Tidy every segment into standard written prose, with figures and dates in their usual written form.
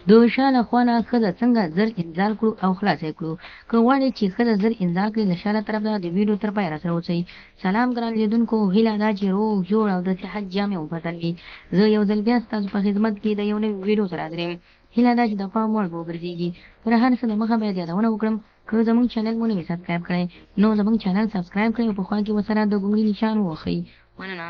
د شا له خوا نه ښځه څنګه زر انزال کړو او خلاصه یې کړو؟ که غواړئ چې ښځه زر انزال کړئ له شا له طرفه د ویډیو تر پایه راسره اوسئ. سلام ګران لیدونکو، هیله ده چې روغ جوړ او د صحت جامې مو په تن وي. زه یو ځل بیا ستاسو په خدمت کې د یو نوي ویډیو سره حاضر یم. هیله ده چې د پام وړ به وګرځیږي. تر هر څه د مخه باید یادونه وکړم که زموږ چینل مو نه وي سبسکرایب کړی نو زموږ چینل سبسکرایب کړئ او په خوا کې ورسره د ګونګړي نشان ووهئ. مننه.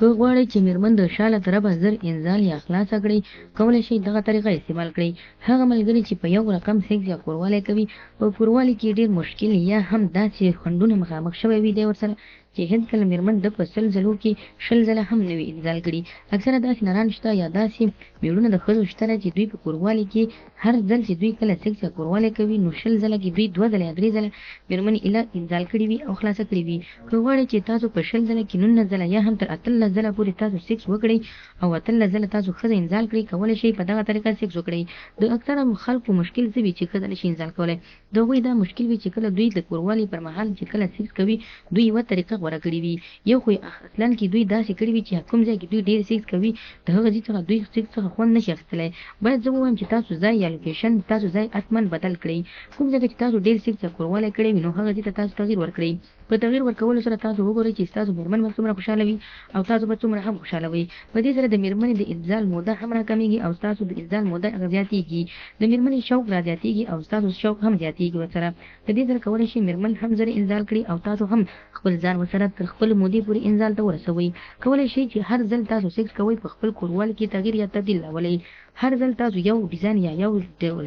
که غواړئ چې مېرمن د شا له طرفه زر انزال یا خلاصه کړئ، کولی شئ دغه طریقه استعمال کړئ. هغه ملګري چې په یو رقم سیکس یا کوروالی کوي، په کوروالي کې ډېر مشکل یا هم داسې خنډونه مخامخ شوی وي دی ورسره چې هېڅکله مېرمن د په 100 ځلو کې 20 ځله هم نه وي انزال کړي. اکثره داسې نران شته یا داسې مېړونه د ښځو شته چې دوی په کوروالي کې هر ځل چې دوی کله سیکس یا کوروالی کوي نو 20 ځله کې دوی دوه ځله یا درې ځله مېرمن ایله انزال کړي وي او خلاصه کړي وي. که غواړئ چې تاسو په 20 ځله کې 19 ځله یا هم تر 18 ځله پورې تاسو سیکس وکړئ او 18 ځله تاسو ښځه انزال کړئ، کولی شئ په دغه طریقه سیکس وکړئ. د اکثره خلکو مشکل څه وي چې ښځه نشي انزال کولی؟ د هغوی دا مشکل وي چې کله دوی د کوروالي پر مهال چې کله سیکس کوي دوی یوه طریقه غوره کړې وي، یو خو یې اصلا کې دوی داسې کړي وي چې کوم ځای کې دوی ډیر سیکس کوي د هغه ځای څخه دوی سیکس څخه خوند نشي اخیستلی. باید زه ووایم چې تاسو ځای یا لوکیشن تاسو ځای حتما بدل کړئ. کوم ځای کې چې تاسو ډیر سیکس یا کوروالی کړی وي نو هغه ځای ته تاسو تغیر ورکړئ. په تغیر ورکولو سره تاسو وګورئ چې ستاسو میرمن به څومره خوشحاله وي او تاسو به څومره هم خوشحاله وئ. په دې سره د میرمنې د انزال موده هم راکمیږي او ستاسو د انزال موده زیاتیږي. د میرمنې شوق رازیاتیږي او ستاسو شوق هم زیاتیږي ورسره. په دې سره کولی شئ میرمن هم زر انزال کړي او تاسو هم خپل ځان ورسره تر خپلې مودې پورې انزال ته ورسوئ. کولی شئ چې هر ځل تاسو سیکس کوئ په خپل کوروالي کې تغیر یا تبدیل راولئ. هر ځل تاسو یو ډیزاین یا یو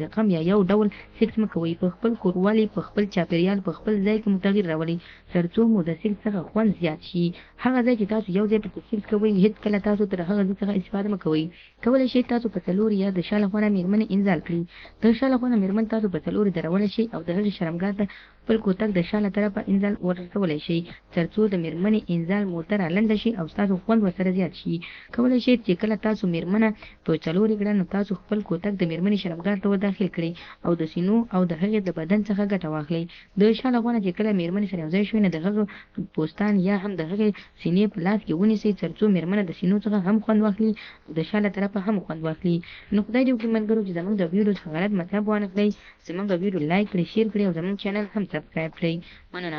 رقم یا یو ډول سیکس مه کوئ. په خپل کوروالي، په خپل چاپیریال، په خپل ځای کې مو تغیر راولئ تر څو مو د سیکس څخه خوند زیات شي. هغه ځای چې تاسو یو ځای پکې سیکس کوئ هیڅکله تاسو تر هغه ځای څخه استفاده مه کوئ. کولی شئ تاسو په څلوري یا د شا له خوا نه میرمنې انزال کړي. د شا له خوا نه میرمن تاسو په څلوري درولی شئ او د هغې شرمګاه ته خپل کوتک د شا له طرفه انزال ورسولی شئ تر څو د میرمنې انزال موده را لنډه شي او ستاسو خوند ورسره زیات شي. کولی شئ چې کله تاسو میرمنه په څلوري کړه نو تاسو خپل کوتک د میرمنې شرمګاه ته ورداخل کړئ او د سینو او د هغې د بدن څخه ګټه واخلئ. د شا له خوا نه چې کله میرمنې سره یو ځای شوئ نو د هغه پوستان یا هم د هغې سینې په لاس کې ونیسئ تر څو میرمنه د سینو څخه هم خوند واخلي او د شا له طرفه هم خوند واخلي. نو خدای دې وکړي ملګرو چې زموږ د ویډیو څخه غلط مطلب وانخلئ. زموږ ویډیو لایک کړئ، شیر کړئ او زموږ چینل هم سبسکرایب کړئ. مننه.